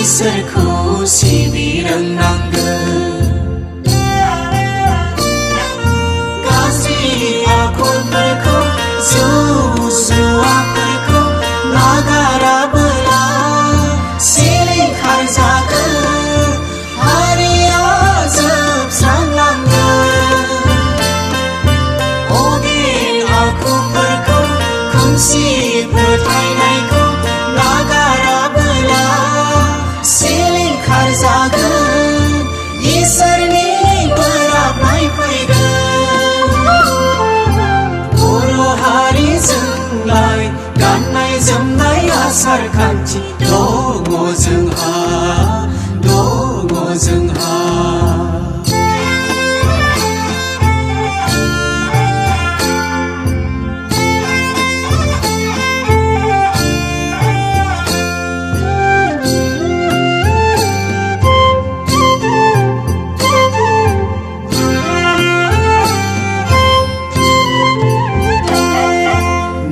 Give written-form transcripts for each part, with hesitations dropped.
इसोरखौ सिबिरोंनांगोन गाज्रि आखलफोरखौ जौ जुवाफोरखौ नागाराबोला सिलिंखार जागोन हारिया जोबस्रांलांगोन अगिन आखुफोरखौ खोमसि फोथायनायखौ नागाराबोला सिलिंखार जागोन इसोरनि बोराबनाय फैगोन बर' हारिजोंलाय गाननाय जोमनाय आसार खान्थि दङ जोंहा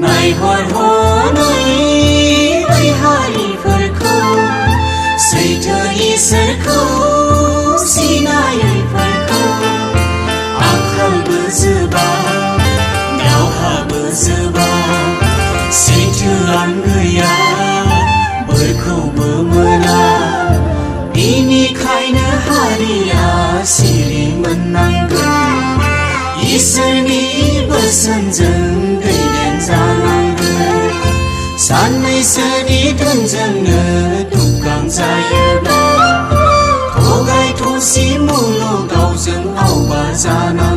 नायहर हनै बै हारिफोरखौ सैथो इसोरखौ सिनायैफोरखौ आंखालबो जोबा दावहाबो जोबा सैथोआनो गैया बोरखौबो मोना बिनिखायनो हारिया सिरि मोननांगोन इसोरनि बोसोनजों जानांगोन साननैसोनि धोनजोंनो दुगां जायोब्ला थगाय थसि मुलुगाव जों आवबा जानांगोन।